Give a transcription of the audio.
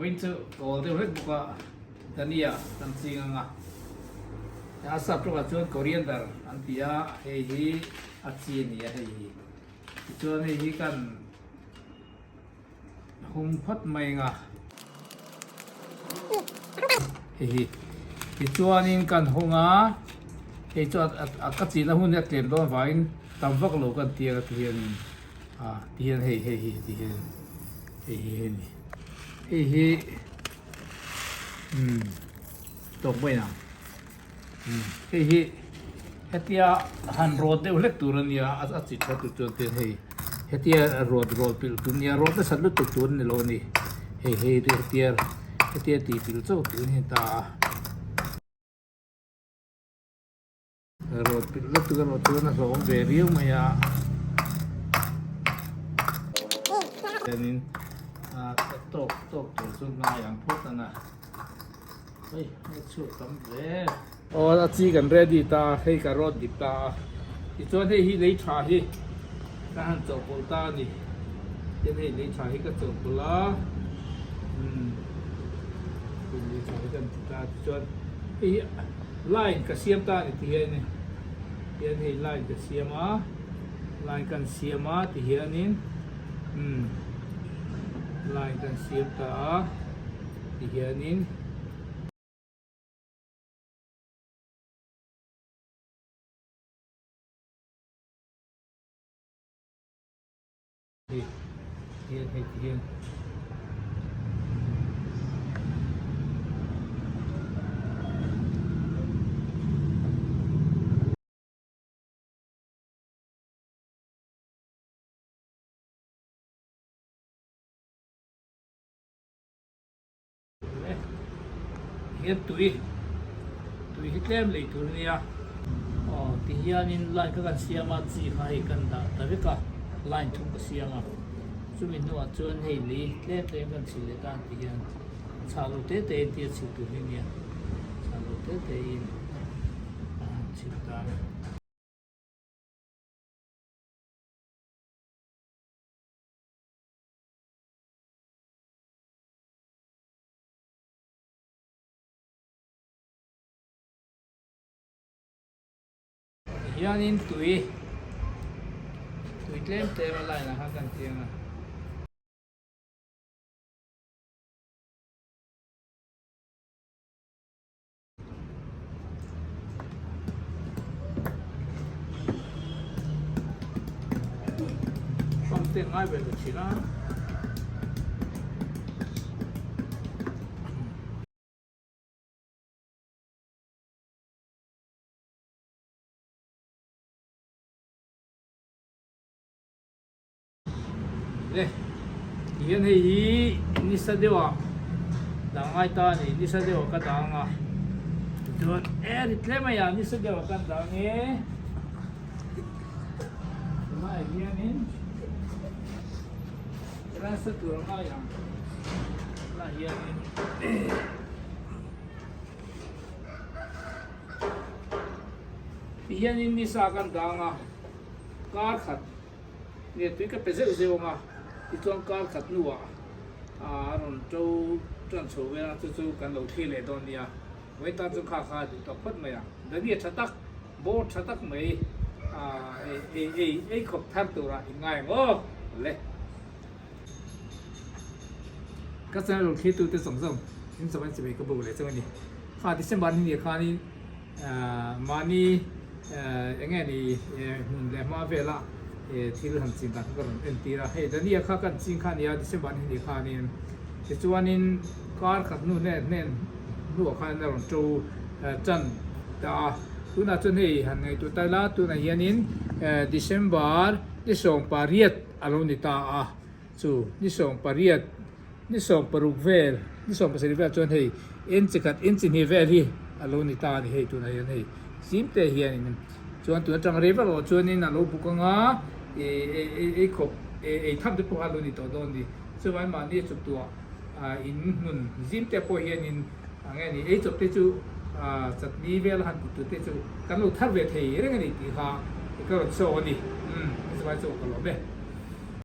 Vawiin chu kawl deuh hlek bawk a, dhania kan ching ang a. A sap tawkah chuan coriander an ti a, hei hi a chi a ni a hei hi. Tichuan hei hi kan hung phawt mai ang a. Hei hi tichuanin kan hung a, hei chu a ka chihna hun hi a tlem dawn vangin tam vak lo kan ti ang a tihianin. Ah ti hian hei hei hi ti hian hei hi hei ni hei hi umm tawk mai ang umm hei hi hetia han rawt deuh hlek tur a nia a chi tha tur chuan te hei hetia rawt rawt pilh tur nia rawt nasa lutuk tur a ni lo a ni hei hei hetia hetia tih pilh chauh tur a ni ta a. Rawt pilh lutuk erawh chuan a hlawm ve riau mai a. Hianin a tawk tawk tur chu ngai ang phawt a na. Hei a chhuak tam ve. Aw a chi kan ready ta a, hei ka rawt dip ta a. Tichuan hei hi lei tha hi ka han chawhpawlh ta a ni. Tin hei lei tha hi ka chawhpawlh a. Umm lei tha hi kan ti ta a tichuan hei hi. Line ka siam ta a ni ti hian hian hei line ka siam a line kan siam a ti hianin umm line kan siam ta a ti hianin. Hei hian hei ti hian Hian tui tui hi tlem lei tur a nia aw ti hianin line kha kan siam a chi kha hei kan dah ta vek a line thum ka siam a chumi hnuah chuan hei lei tlem tlem kan chhilh leh ta ang ti hian chhah lo te te in tia chhilh tur hi a nia chhah lo te te in a han chhilh ta a. Hianin tui tui tlem tlem a line ah khan kan tiang a. Pump te ngai ve lo thin a. Le tihian hei hi nisa deuh ah dah ngai ta a ni nisa deuh ah ka dah ang a tichuan e ri tlem mai a nisa deuh ah kan dah ang e tunah hianin nasa tur a ngai ang tunah hianin tihianin nisa kan dah ang a kar khat. Nge tui ka pe zeuh zeuh ang a, tichuan kar khat hnuah a rawn to tan chho vel ang chu chu kan lo thlir leh dawn nia. Vawiin tan chuan kha kha a duh tak phawt mai a, Dania tha tak, bawr tha tak mai ei ei ei khawp thar turah in ngai ang aw le. Ka channel lo thlir tute zawng zawng in zawng in chimei ka bo leh chang a ni. Kha December ni ni khanin mahni eng nge ni hmun leh hma vela thil han chin dan kha ka rawn entir a. Hei Dania kha kan ching kha a nia December ni ni khanin tichuanin kar khat hnu hnen hnen hnuah khan a rawn to tan ta a. Tunah chuan hei han ngaihtuah ta ila tunah hianin December ni 18 a lo ni ta a. Chu ni 18, ni 16 vel, ni 17 vel chuan hei inchi khat, inchi hnih vel hi a lo ni ta a ni hei tunah hian hei zim te hianin chuan tun atang rei vak loh chuanin a lo buk ang a, ei khawp, ei tham te pawh kha a lo ni tawh dawn a ni. Chuvangin mahni a chuktuah in hmun zim te pawh hianin a nge ni ei chawp te chu chutney vel a han ti tur te chu kan lo thar ve thei reng a ni tih kha ka rawn show a ni. Umm, chuvangin chu ka lawm e.